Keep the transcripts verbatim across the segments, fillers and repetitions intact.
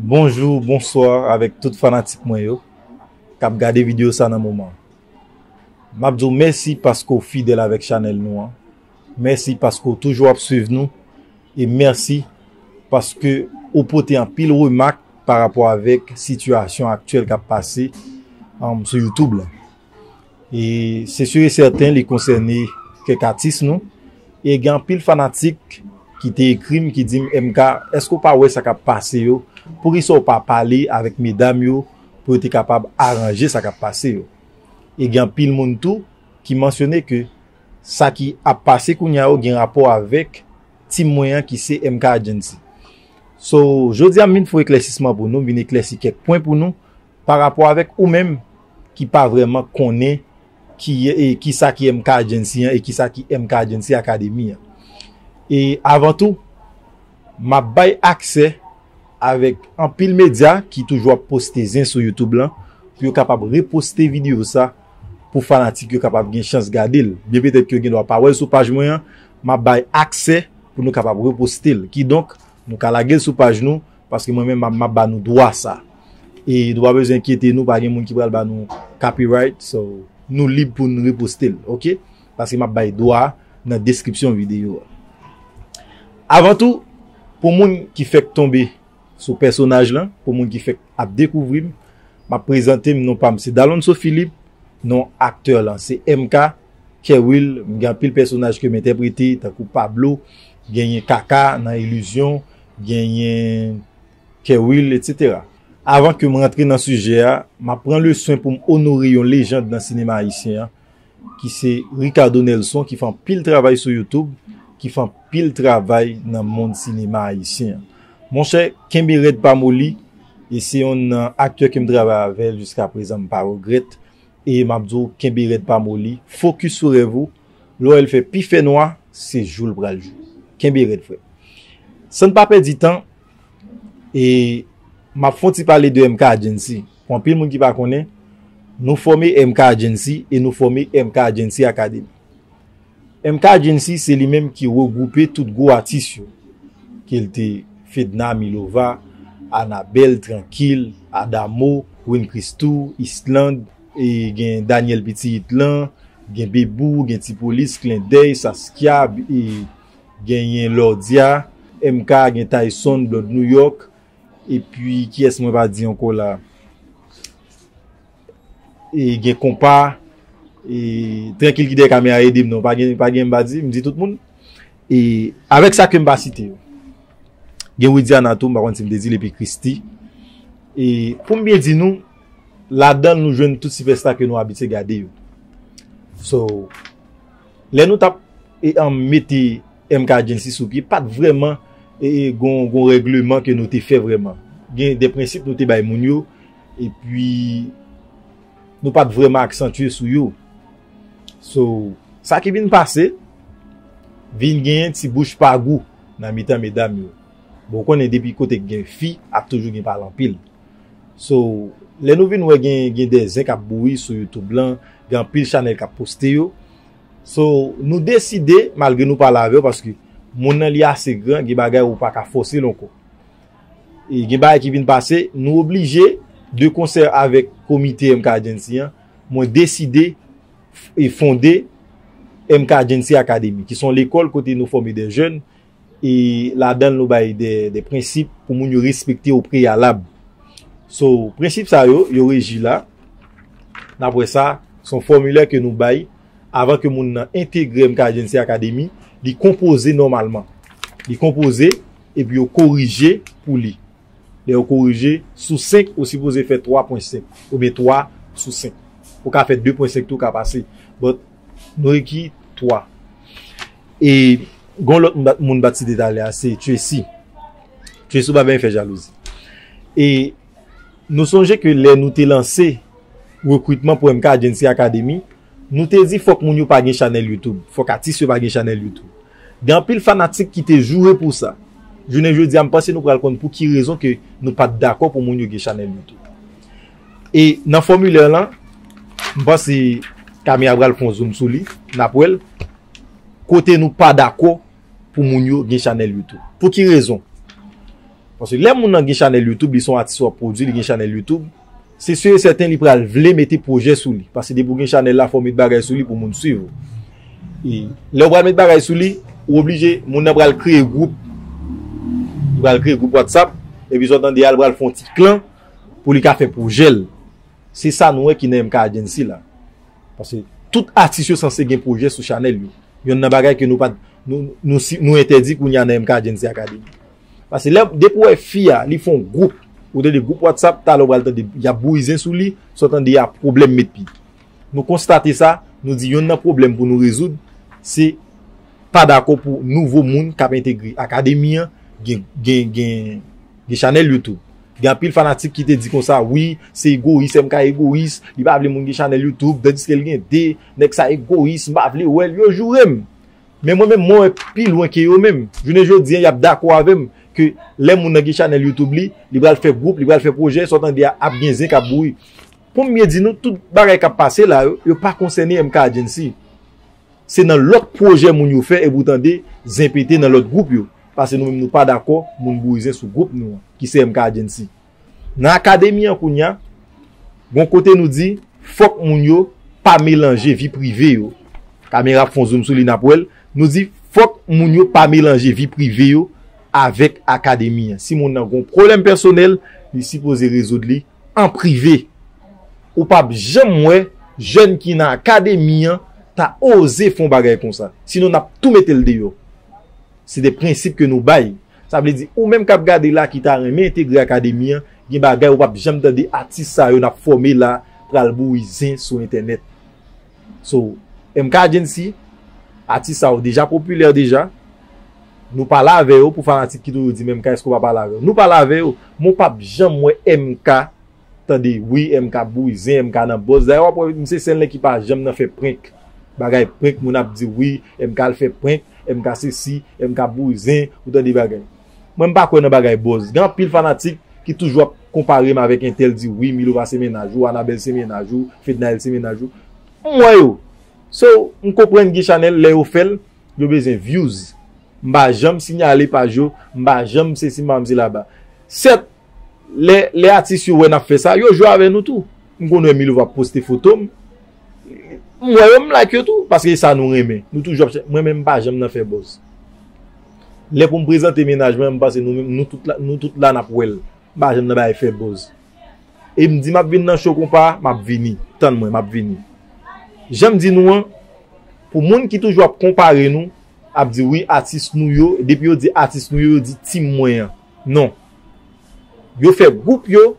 Bonjou, bonswa avèk tout fanatik mwen yo k ap gade videyo sa nan moman. M ap di w mèsi paske w fidèl avèk chanèl nou an. Mèsi paske w toujou ap swiv nou. E mèsi paske ou pote anpil remak pa rapò avèk sitiyasyon aktyèl k ap pase, um, sou YouTube la. E se si e sèten li konsène kèk atis nou. E gen anpil fanatik ki te ekri m, ki di m, M K, èske w pa wè sa k ap pase yo? Poukisa w pa pale avèk medam yo pou yo te kapab aranje sa k ap pase yo? E gen anpil moun tou ki mansyone ke sa ki ap pase kounye a yo gen rapò avèk tim mwen an ki se M K Agency. So, jodi a m vin fè eklèsisman pou nou, m vin eklèsi kèk pwen pou nou pa rapò avèk ou menm ki pa vrèman konnen ki, e, ki sa ki M K Agency an e ki sa ki M K Agency Academy an. E avan tou, m ap bay aksè avèk anpil medya ki toujou ap poste zen sou YouTube lan pou yo kapab reposte videyo sa pou fanatik yo kapab gen chans gade l. Byen petèt ke yo gen dwa pa wè l sou paj mwen an, m ap bay aksè pou nou kapab reposte l. Kidonk, nou ka lage l sou paj nou, paske mwen menm m ap, m ap ba nou dwa sa. E nou pa bezwen enkyete nou, pa gen moun ki pral ba nou copyright, so nou lib pou n reposte l, oke? Paske m ap bay dwa a nan deskripsyon videyo a. Avan tou, pou moun ki fèk tonbe sou pèsonaj lan, pou moun ki fèk ap dekouvri m, m ap prezante m, non pa m se Dalonso Philippe, non aktè lan se M K, Kerwill, m gen anpil pèsonaj ke m entèprete, tankou Pablo, genyen Kaka nan Ilizyon, genyen Kerwill, etsetera. Avan ke m rantre nan sijè a, m ap pran leswen pou m onore yon lejand nan sinema ayisyen an, ki se Ricardo Nelson, ki fè anpil travay sou YouTube, ki fè anpil travay nan mond sinema ayisyen an. Monchè, kenbe rèd pa moli, e se yonn nan aktè ke m travay avè l jiska prezan, m pa regrèt, e m ap di w, kenbe rèd pa moli, fokis sou rèv ou, lè w wè l fè pi fè nwa, se jou l pral jou. Kenbe rèd, frè. San n pa pèdi tan, e m ap fè yon ti pale de M K Agency. Pou anpil moun ki pa konnen, nou fòme M K Agency e nou fòme M K Agency Academy. M K Agency se li menm ki regwoupe tout gwo atis yo, ke l te Fedna Milova, Anabel, Trankil, Adamo, Win Christoo, Island, e gen Daniel Pitit lan, gen Bebou, gen Ti Polis, Klendèy, Saskia, e genyen Lordia, M K, gen Tyson, Blonde New York, epi kiyès mwen pa di ankò la? E gen Konpa, e Trankil ki dèyè kamera ede m non, pa gen, pa gen m pa di, m di tout moun. E avèk sa ke m pa site yo. Gen Widiana tou, m pa konn si m te di l, epi Christie. E pou m byen di nou, ladan l nou jwenn tout sipèsta ke nou abitye gade yo. So, lè nou t ap, e, an, mete M K Agency sou pye, pa t vrèman, e, e, gon, gon règleman ke nou te fè vrèman. Gen de prensip nou te bay moun yo, epi nou pa t vrèman aksantye sou yo. So, sa ki vin pase, vin genyen ti bouch pa gou nan mitan medam yo. Bon, ou konnen depi kote k gen fi, ap toujou gen pale anpil. So, lè nou vin wè gen, gen de zen k ap bouyi sou YouTube lan, gen anpil chanèl k ap poste yo. So, nou deside, malgre nou pale avè w, paske moun nan li ase gran, gen bagay ou pa ka fòse l ankò. E gen bagay ki vin pase, nou oblije, de konsè avèk komite M K Agency an, mwen deside f-, e fonde M K Agency Academy, ki se yon lekòl kote nou fòme de jèn, e ladan l nou bay de, de prensip pou moun yo respekte o preyalab. So, prensip sa yo, yo reji la. N ap wè sa, se yon fòmilè ke nou bay avan ke moun nan entegre M K Agency Academy, li konpoze nòmalman. Li konpoze, epi yo korije pou li. Lè yo korije, sou senk, ou sipoze fè twa pwen senk, oubyen twa sou senk. Ou ka fè de pwen senk tou, ka pase. But, nou reki twa. E, gon lòt moun bat, moun bat site talè a, se Tracy. Tracy, ou pa byen fè jalouzi. E, nou sonje ke lè nou te lanse rekritman pou M K Agency Academy, nou te di fòk moun yo pa gen chanèl YouTube, fòk atis yo pa gen chanèl YouTube. Gen anpil fanatik ki te joure pou sa. Jounen jodi a, m panse nou pral konn pou ki rezon ke nou pa t dakò pou moun yo gen chanèl YouTube. E nan fòmilè lan, m panse Camille pral fè yon zoom sou li, n ap wè l, kote nou pa dakò pou moun yo gen chanèl YouTube. Pou ki rezon? Paske lè moun nan gen chanèl YouTube, li se yon atis w ap pwodui, li gen chanèl YouTube, se si e sèten li pral vle mete pwojè sou li. Paske depi w gen chanèl la, fò w met bagay sou li pou moun swiv ou. E lè w pral met bagay sou li, ou oblije, moun nan pral kreye gwoup. Li pral kreye gwoup WhatsApp, epi sa w tande a, li pral fè yon ti klan pou li ka fè pwojè l. Se sa nou wè ki nan M K Agency la. Paske tout atis yo sanse gen pwojè sou chanèl yo. Yonn nan bagay ke nou pa nou, nou, si- nou entèdi kounye a nan M K Agency Academy. Paske lè depi w wè fi a, li fè yon gwoup, ou tande gwoup WhatsApp, talè w pral tande y ap bouyi zen sou li, sa w tande a pwoblèm met pye. Nou konstate sa, nou di yonn nan pwoblèm pou nou rezoud, se pa dakò pou nouvo moun k ap entegre akademi an gen, gen, gen, gen chanèl YouTube. Gen anpil fanatik ki te di konsa, wi, se egoyis, M K egoyis, li pa vle moun gen chanèl YouTube, tandiske l gen de, nèg sa egoyis, m pa vle wè l, yo joure m. Men mwen menm, mwen wè pi lwen ke yo menm. Jounen jodi a, y ap dakò avè m ke lè moun nan gen chanèl YouTube li, li pral fè gwoup, li pral fè pwojè, sa w tande a ap gen zen k ap bouyi. Pou m byen di nou, tout bagay k ap pase la yo, yo pa konsène M K Agency. Se nan lòt pwojè moun yo fè epi w tande zen pete nan lòt gwoup yo. Paske nou menm nou pa dakò moun bouyi zen sou gwoup nou an, ki se M K Agency. Nan akademi an kounye a, gon kote nou di, fòk moun yo pa melanje vi prive yo. Kamera ap fè yon zoom sou li, n ap wè l. Nou di, fòk moun yo pa melanje vi prive yo avèk akademi an. Si moun nan gon pwoblèm pèsonèl, li sipoze rezoud li an prive. Ou p ap janm wè jèn ki nan akademi an ta oze fè yon bagay konsa. Sinon, n ap tou mete l deyò. Se de prensip ke nou bay. Sa vle di, ou menm k ap gade la ki ta renmen entegre akademi an, gen bagay ou p ap janm tande atis sa yo n ap fòme la pral bouyi zen sou entènèt. So, M K Agency, atis sa yo deja popilè deja. Nou pale avè yo pou fanatik ki toujou di, men M K, èske w pa pale avè yo? Nou pale avè yo, men w p ap janm wè M K tande, wi, M K ap bouyi zen, M K nan buzz. Dayè, w ap wè, misye se nèg ki pa janm nan fè prank. Bagay prank, moun ap di, wi, M K al fè prank, M K sesi, M K ap bouyi zen, ou tande bagay. Mwen, m pa kwè nan bagay buzz. Gen anpil fanatik ki toujou ap konpare m avèk entèl, di, wi, Milova se mennaj ou, Anabèl se mennaj ou, Fednaelle se mennaj ou. M wè yo. So, m konprann gen chanèl, lè yo fè l, yo bezwen views. M pa janm siyale paj yo, m pa janm sesi, m pa janm sela ba. Sèt, lè, lè atis yo wè n ap fè sa, yo jwe avè nou tou. M konn wè Milova ap poste foto m. M wè yo, m like yo tou, paske e sa nou renmen. Nou toujou ap chè-, mwen menm, m pa janm nan fè buzz. Lè pou m prezante mennaj mwen, m panse nou menm, nou tout la, nou tout la n ap wè l. M pa janm nan bagay fè buzz. E m di m ap vin nan show konpa, m ap vini. Tann mwen, m ap vini. Jan m di nou an, pou moun ki toujou ap konpare nou, ap di wi, atis nou yo, depi yo di atis nou yo, yo di team mwen an. Non. Yo fè gwoup yo,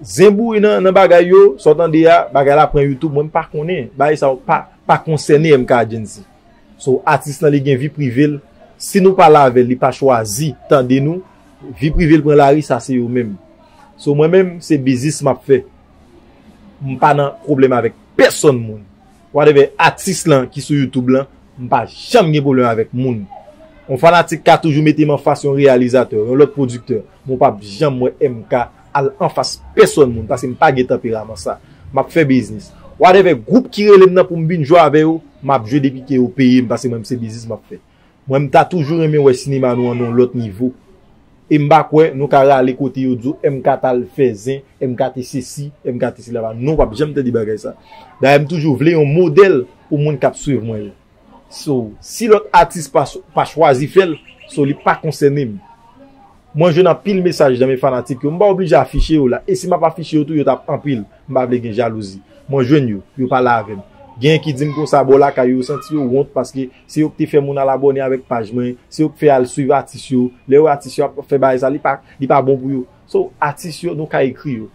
zen bouyi nan, nan bagay yo, sa w tande a, bagay la pran YouTube, mwen m pa konnen. Bagay sa yo pa, pa konsène M K Agency. So, atis lan li gen vi prive l. Si nou pale avè l, li pa chwazi tande nou, vi prive l pran lari, sa se yo menm. So, mwen menm, se biznis m ap fè. M pa nan pwoblèm avèk pèsonn moun. Whatever atis lan ki sou YouTube lan, m pa janm gen pwoblèm avèk moun. Yon fanatik ka toujou mete m anfas yon reyalizatè, yon lòt pwodiktè, men w p ap janm wè M K al anfas pèsonn moun, paske m pa gen tanperaman sa. M ap fè biznis. Whatever gwoup ki rele m nan pou m vin jwe avè yo, m ap jwe depi ke yo peye m, paske mwen, se biznis m ap fè. Mwen, m ta toujou renmen wè sinema nou an nan yon lòt nivo. E m pa kwè nou ka rale kote yo di w M K t al fè zen, M K te sesi, M K te sela. Non, w p ap janm tande bagay sa. Dayè, m toujou vle yon modèl pou moun k ap swiv mwen yo. So, si lòt atis pa, pa chwazi fè l, so, li pa konsène m. Mwen jwenn anpil mesaj nan men fanatik yo. M pa oblije afiche yo la. E si m ap afiche yo tou, yo t ap anpil. M pa vle gen jalouzi. Mwen jwenn yo, yo pale avè m. Genyen ki di m konsa, bò lakay yo, yo santi yo wont paske se yo ki te fè moun al abòne avèk paj mwen, se yo ki fè al swiv atis yo. Lè yo atis yo ap fè bagay sa, li pa, li pa bon pou yo. So, atis yo, nou ka ekri yo.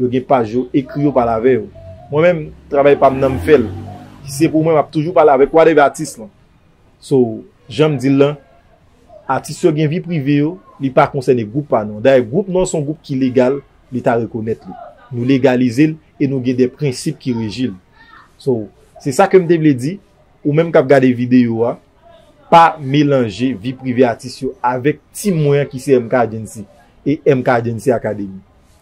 Yo gen paj yo, ekri yo, pale avè yo. Mwen menm, travay pa m nan m fè l. Si se pou mwen, m ap toujou pale avèk whatever atis lan. So, jan m di l lan, atis yo gen vi prive yo, li pa konsène gwoup pa nou an. Dayè, gwoup nou an se yon gwoup ki legal, Leta rekonèt li. Nou legalize l e nou gen de prensip ki reji l. So, se sa ke m te vle di, ou menm k ap gade videyo a, pa melanje vi prive atis yo avèk team mwen an ki se M K Agency e M K Agency Academy.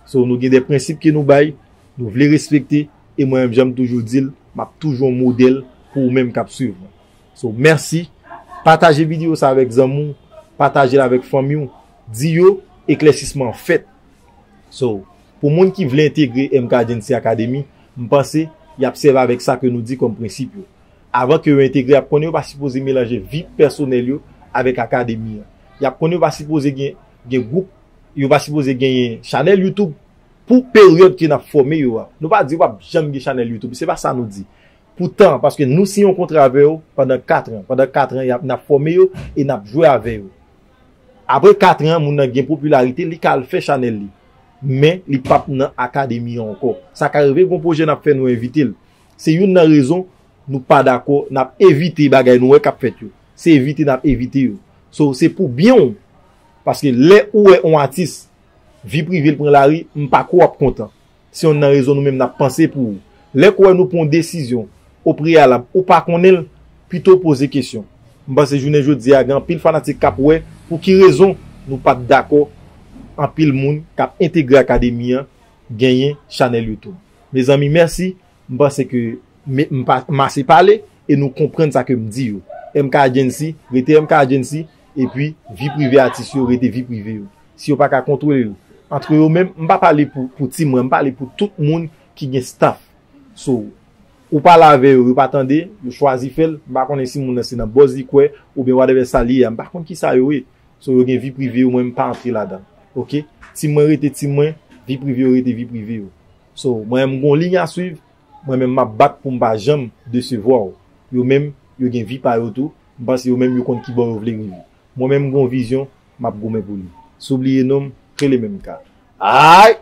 So, nou gen de prensip ke nou bay, nou vle respekte, e mwen menm, jan m toujou di l, m ap toujou yon modèl pou ou menm k ap swiv mwen. So, mèsi. Pataje videyo sa avèk zanmi w, pataje l avèk fanmi w, Di yo, eklèsisman an fèt. So, pou moun ki vle entegre M K Agency Academy, m panse y ap sèvi avèk sa ke nou di kòm prensip yo. Avan ke yo entegre, y ap konnen yo pa sipoze melanje vi pèsonèl yo avèk akademi an. Y ap konnen yo pa sipoze gen, gen gwoup, yo pa sipoze genyen chanèl YouTube pou peryòd ke n ap fòme yo a. Nou pa di yo p ap janm gen chanèl YouTube, se pa sa nou di. Pou tan, paske nou siyen yon kontra avè yo pandan kat an. Pandan kat an, y ap, n ap fòme yo e n ap jwe avè yo. Apre kat an, moun nan gen popilarite, li ka al fè chanèl li. Men, li p ap nan akademi an ankò. Sa ka rive, gon pwojè n ap fè, nou envite l. Se youn nan rezon nou pa dakò, n ap evite bagay nou wè k ap fèt yo. Se evite n ap evite yo. So, se pou byen w. Paske lè ou wè yon atis, vi prive l pran lari, m pa kwè w ap kontan. Se youn nan rezon nou menm n ap panse pou ou. Lè k ou wè nou pran yon desizyon o preyalab, ou pa konnen l, pito w poze kesyon. M panse jounen jodi a, gen anpil fanatik k ap wè pou ki rezon nou pa t dakò anpil moun k ap entegre akademi an genyen chanèl YouTube. Mezanmi, mèsi. M panse ke m, m pa, m ase pale e nou konprann sa ke m di yo. M K Agency, rete M K Agency, epi vi prive atis yo, rete vi prive yo. Si yo pa ka kontwole yo antre yo menm, m pa pale pou, pou ti mwen, m pale pou tout moun ki gen staff. So, ou pale avè yo, yo pa tande, yo chwazi fè l, m pa konnen si moun nan se nan buzz li kwè, oubyen whatever sa li ye a, m pa konn kisa yo ye. So, yo gen vi prive yo, mwen m pa antre ladan. Oke? Ti mwen rete ti mwen, vi prive yo rete vi prive yo. So, mwen menm m gon liy a swiv, mwen menm m ap bat pou m pa janm desevwa w. Yo menm, yo gen vi pa yo tou, m panse yo menm yo konn kibò yo vle rive. Mwen menm m gon vizyon, m ap goumen pou li. Si w bliye non m, rele menm ka. Ay!